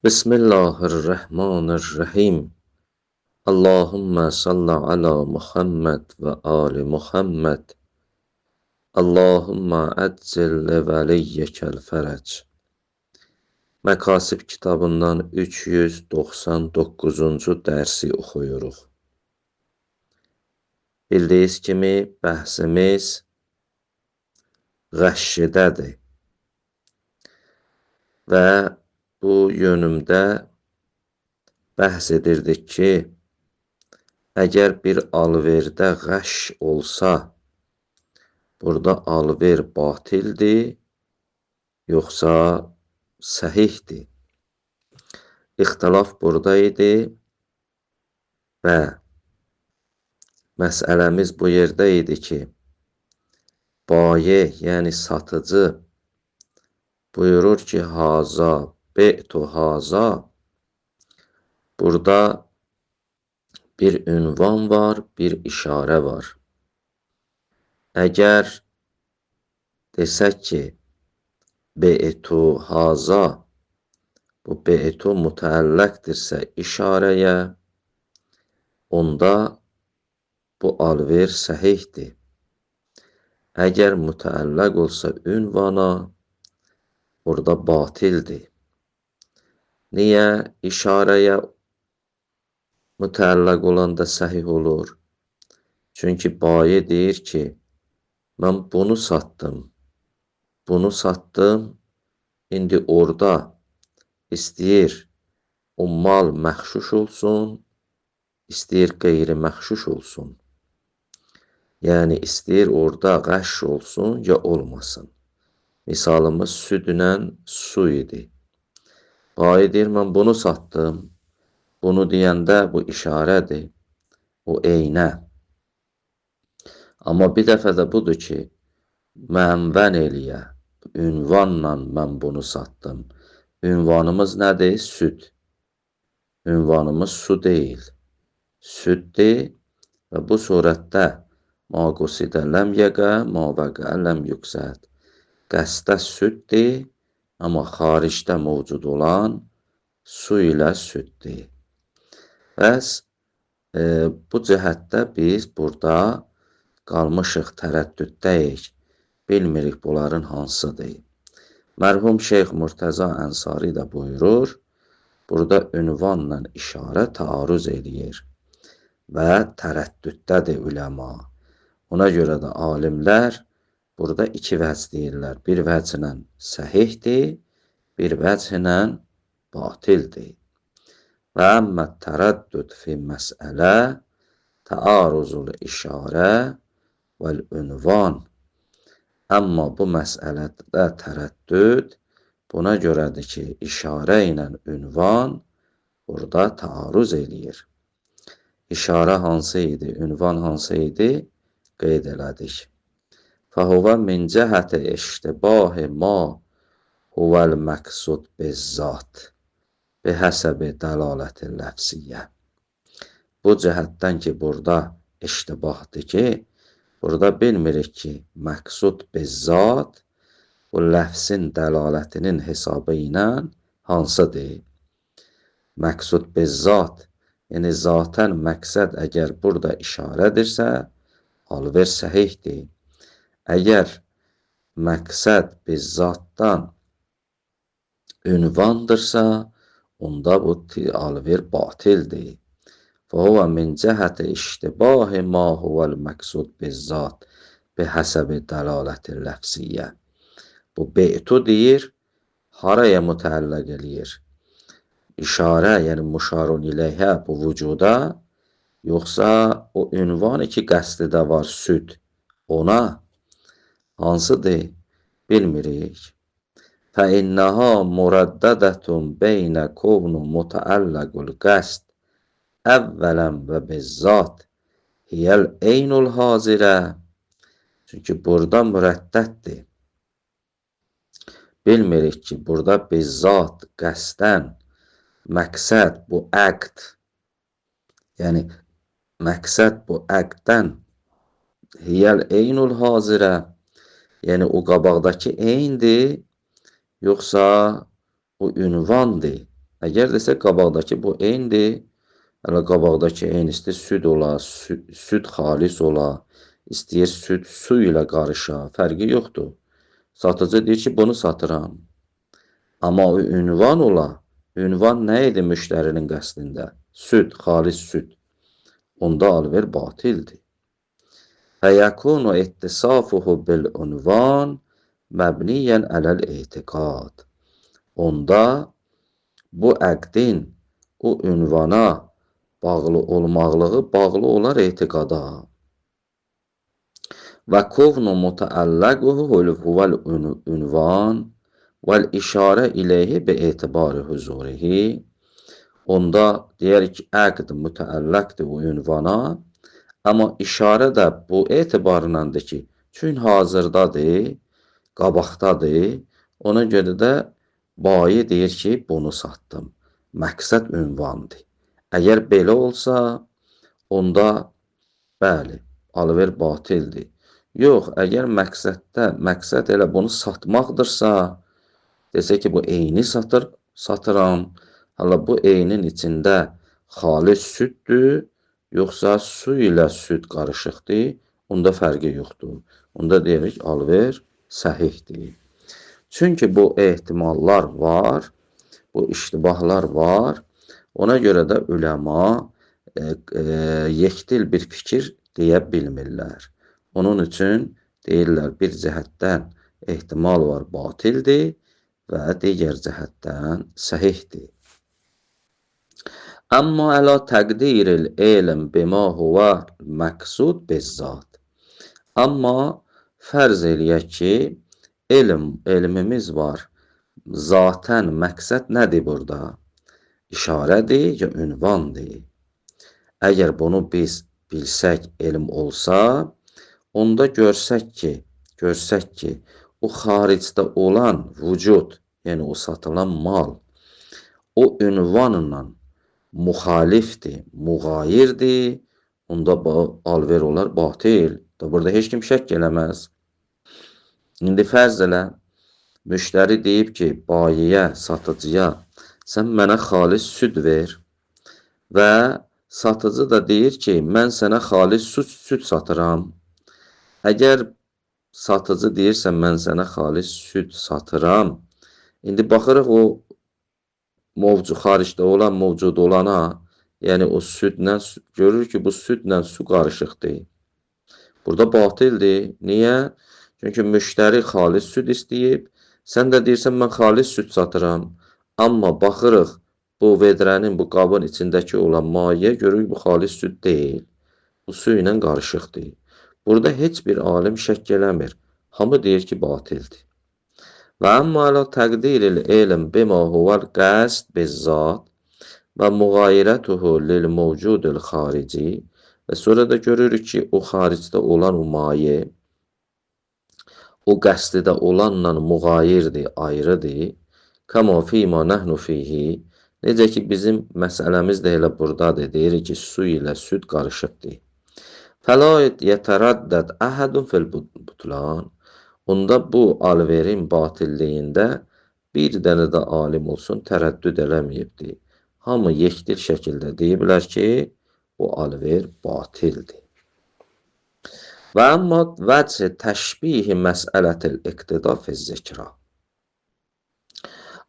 Bismillahirrahmanirrahim. Allahümme salli ala Muhammed ve ali Muhammed. Allahümme əccil li vəliyyəkəl fərəc. Məkasib kitabından 399-cu dərsi oxuyuruq. Bildiyiniz kimi bəhsimiz qəşşidədir və bu yönümdə bəhs edirdik ki, əgər bir alverdə qəş olsa, burada alver batildir, yoxsa səhihdir. İxtilaf burada idi və məsələmiz bu yerdə idi ki, baye, yəni satıcı buyurur ki, haza, be'tu haza. Burada bir ünvan var, bir işarə var. Əgər desək ki, be'tu haza, bu be'tu mütəəlləqdirsə işarəyə, onda bu alver səhihdir. Əgər mütəəlləq olsa ünvana, orada batildir. Niyə işarəyə mütəəlləq olanda səhih olur? Çünki bayi deyir ki, mən bunu satdım, bunu satdım, indi orada istəyir o mal məxşuş olsun, istəyir qeyri-məxşuş olsun. Yəni istəyir orada qəş olsun ya olmasın. Misalımız südlə su idi. Bayi deyir, mən bunu satdım. Bunu deyəndə bu işarədir, o eynə. Amma bir dəfə də budur ki, mənvən eləyə, ünvanla mən bunu satdım. Ünvanımız nədir? Süd. Ünvanımız su deyil. Süddür və bu surətdə ma qusidə ləm yəqə, ma vəqə ləm yüksəd. Qəsdə süddür, amma xaricdə mövcud olan su ilə süddür. Bəs bu cəhətdə biz burada qalmışıq, tərəddüddəyik. Bilmirik bunların hansıdır. Mərhum Şeyx Murtəza Ənsari də buyurur, burada ünvanla işarə taarruz eləyir və tərəddüddədir üləma. Ona görə də alimlər burada iki vəc deyirlər. Bir vəclə səhihdir, bir vəclə batildir. Və əmmə tərəddüd fi məsələ təarruzul işarə vəl ünvan. Amma bu məsələdə tərəddüd buna görədir ki, işarə ilə ünvan burada taarruz eləyir. İşarə hansı idi, ünvan hansı idi? Qeyd elədik. Fəhuvə min cəhəti iştibahi ma huvəl məqsud bizzat bihəsəbi dəlaləti ləfsiyyə. Bu cəhətdən ki, burada iştibahdır ki, burada bilmirik ki, məqsud bizzat bu ləfsin dəlalətinin hesabı ilə hansıdır? Məqsud bizzat, yəni zatən məqsəd əgər burada işarədirsə, alver səhihdir. Əgər məqsəd bizzatdan ünvandırsa, onda bu alver batildir. Fəhuvə min cəhəti iştibahi ma huvəl məqsud bizzat bihəsəbi dəlaləti ləfsiyyə. Bu be'tu deyir, haraya mütəəlləq eləyir? İşarə, yəni muşarun iləyhə bu vücuda, yoxsa o ünvanı ki, qəsdi də var süd, ona hansıdır? Bilmirik. Fəinnəha muraddədətun beynə kovnu mütəəlləqul qəsd əvvələn və bizzat hiyəl eynul hazirə. Çünki burada mürəddəddir. Bilmirik ki, burada bizzat, qəsdən, məqsəd bu əqd, yəni məqsəd bu əqddən hiyəl eynul hazirə, yəni o qabaqdakı eyndir, yoxsa o ünvandır. Əgər desə qabaqdakı bu eyndir, hələ qabaqdakı eyn istəyir süd ola, süd xalis ola, istəyir süd su ilə qarışa, fərqi yoxdur. Satıcı deyir ki, bunu satıram. Amma o ünvan ola, ünvan nə idi müştərinin qəsdində? Süd, xalis süd. Onda alver batildir. Fəyəkunu ittisafuhu bil ünvan məbniyyən ələl etiqad. Onda bu əqdin o ünvana bağlı olmaqlığı bağlı olar etiqada. Və kovnu mütəəlləquhu huvel ünvan vəl işarə ileyhi bi etibari huzurihi. Onda deyərik ki, əqd mütəəlləqdir bu ünvana, amma işarə də bu etibarlandır ki, çünki hazırdadır, qabaqdadır, ona görə də bayi deyir ki, bunu satdım. Məqsəd ünvandır. Əgər belə olsa, onda bəli, alver batildir. Yox, əgər məqsəd elə bunu satmaqdırsa, desə ki, bu eyni satıram, hala bu eynin içində xalis süddür, yoxsa su ilə süd qarışıqdır, onda fərqi yoxdur. Onda deyirik, alver səhihdir. Çünki bu ehtimallar var, bu iştibahlar var. Ona görə də üləma yekdil bir fikir deyə bilmirlər. Onun üçün deyirlər, bir cəhətdən ehtimal var, batildir və digər cəhətdən səhihdir. Amma əla təqdiril elm bima huvə məqsud bizzat. Amma fərz eləyək ki, elmimiz var. Zaten məqsəd nədir burada? İşarədir ya ünvandır? Əgər bunu biz bilsək, elm olsa, onda görsək ki, o xaricdə olan vücud, yəni o satılan mal, o ünvanla müxalifdir, müğayirdir, onda alver olar batil. Burada heç kim şək eləməz. İndi fərz elə, müştəri deyib ki, bayiyə, satıcıya, sən mənə xalis süd ver və satıcı da deyir ki, mən sənə xalis süd satıram. Əgər satıcı deyirsə, mən sənə xalis süd satıram, indi baxırıq o xaricdə olan, mövcud olana, yəni o südlə, görür ki, bu südlə su qarışıqdır. Burada batildir. Niyə? Çünki müştəri xalis süd istəyib, sən də deyirsən, mən xalis süd satıram. Amma baxırıq, bu vedrənin, bu qabın içindəki olan maye, görürük, bu xalis süd deyil. Bu su ilə qarışıqdır. Burada heç bir alim şəkk eləmir. Hamı deyir ki, batildir. Və əmma əla təqdiril elm bima huvel qəsd bizzat və müğayirətuhu lil mövcudil xarici və sonra da görürük ki, o xaricdə olan o maye, o qəsdidə olanla müğayirdir, ayrıdır. Kama fīmā nəhnu fihi. Necə ki, bizim məsələmiz də elə buradadır. Deyirik ki, su ilə süd qarışıqdır. Fəla yetərəddəd əhədun fil butlan. Onda bu alverin batilliyində bir dənə də alim olsun tərəddüd eləməyibdir. Hamı yekdil şəkildə deyiblər ki, bu alver batildir. Və əmma vəch təşbihi məsələtil iqtida fiz-zikra.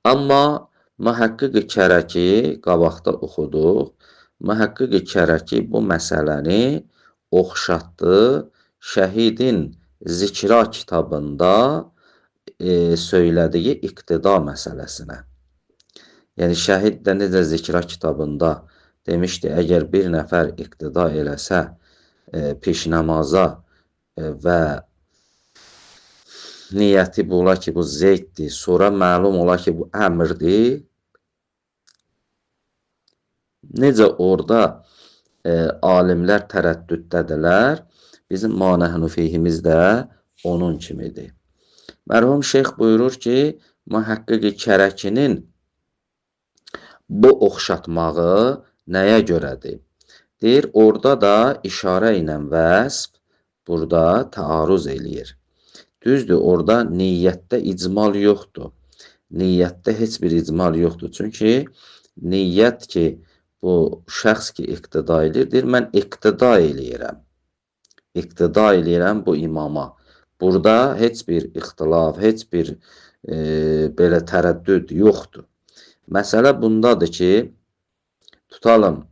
Amma mühəqqiq-i Kərəki qabaqda oxuduq. Mühəqqiq-i Kərəki bu məsələni oxşatdı şəhidin Zikra kitabında söylədiyi iqtida məsələsinə. Yəni şəhid də necə Zikra kitabında demişdi, əgər bir nəfər iqtida eləsə peş namaza və niyyəti bu ola ki, bu Zeyddir, sonra məlum ola ki, bu əmrdir. Necə orada alimlər tərəddüddədirlər, bizim ma nəhnu fihimiz də onun kimidir. Mərhum şeyx buyurur ki, mühəqqiq-i Kərəkinin bu oxşatmağı nəyə görədir? Deyir, orada da işarə ilə vəsf burada təaruz eləyir. Düzdür, orada niyyətdə icmal yoxdur. Niyyətdə heç bir icmal yoxdur. Çünki Niyyət ki, bu şəxs ki iqtida edir, deyir, mən iqtida eləyirəm. İqtida eləyirəm bu imama. Burada heç bir ixtilaf, heç bir belə tərəddüd yoxdur. Məsələ bundadır ki, tutalım,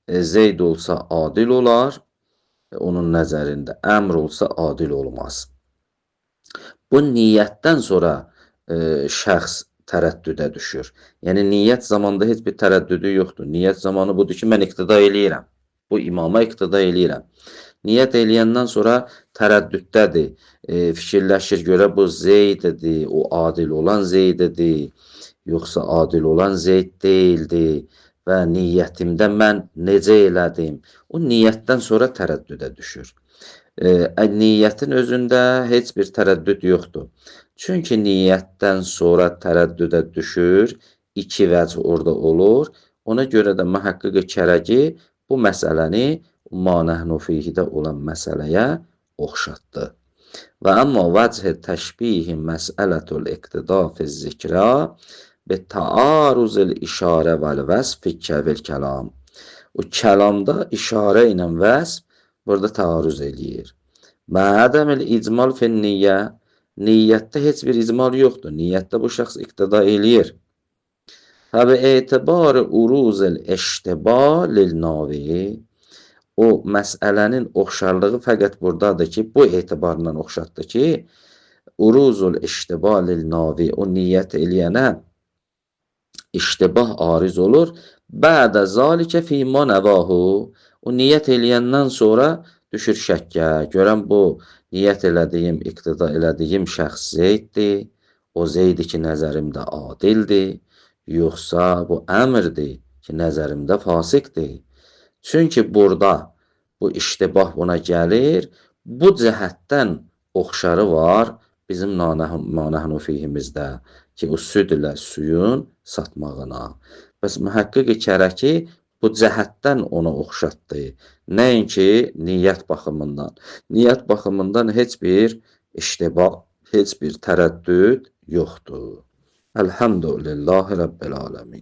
Zeyd olsa adil olar, onun nəzərində əmr olsa adil olmaz. Bu niyyətdən sonra şəxs tərəddüdə düşür. Yəni niyyət zamanında heç bir tərəddüdü yoxdur. Niyyət zamanı budur ki, mən iqtida eləyirəm. Bu imama iqtida eləyirəm. Niyyət eləyəndən sonra tərəddüddədir. Fikirləşir görə bu Zeyddir, o adil olan Zeyddir, yoxsa adil olan Zeyd deyildi və niyyətimdə mən necə elədim? O niyyətdən sonra tərəddüdə düşür. Niyyətin özündə heç bir tərəddüd yoxdur. Çünki niyyətdən sonra tərəddüdə düşür, iki vəc orada olur. Ona görə də mühəqqiq Kərəki bu məsələni ma nəhnu fihidə olan məsələyə oxşatdı. Və amma vəch təşbihi məsələtul iqtida fi zikra bi taaruzil işarə vəl vəsf fi kəvil kəlam. O kəlamda işarə ilə vəsf burada taaruz eləyir. Mədəmil icmal fin niyyə, niyyətdə heç bir icmal yoxdur. Niyyətdə bu şəxs iqtida eləyir. Fəbi etibar uruzil iştiba lil navi, o məsələnin oxşarlığı fəqət buradadır ki, bu etibarla oxşatdı ki, uruzul iştiba lil navi, o niyyət eləyənə iştibah ariz olur. Bədə zalikə fīmā nəvahu, o niyyət eləyəndən sonra düşür şəkkə. Görən bu niyyət elədiyim, iqtida elədiyim şəxs Zeyddir. O Zeydir ki, nəzərimdə adildir. Yoxsa bu əmrdir ki, nəzərimdə fasiqdir. Çünki burada bu iştibah buna gəlir. Bu cəhətdən oxşarı var bizim manəhnu fihimizdə ki, o süd ilə suyun satmağına. Bəs mühəqqiq Kərəki bu cəhətdən ona oxşatdı. Nəinki niyyət baxımından. Niyyət baxımından heç bir iştibah, heç bir tərəddüd yoxdur. Elhamdülillahi Rabbil aləmin.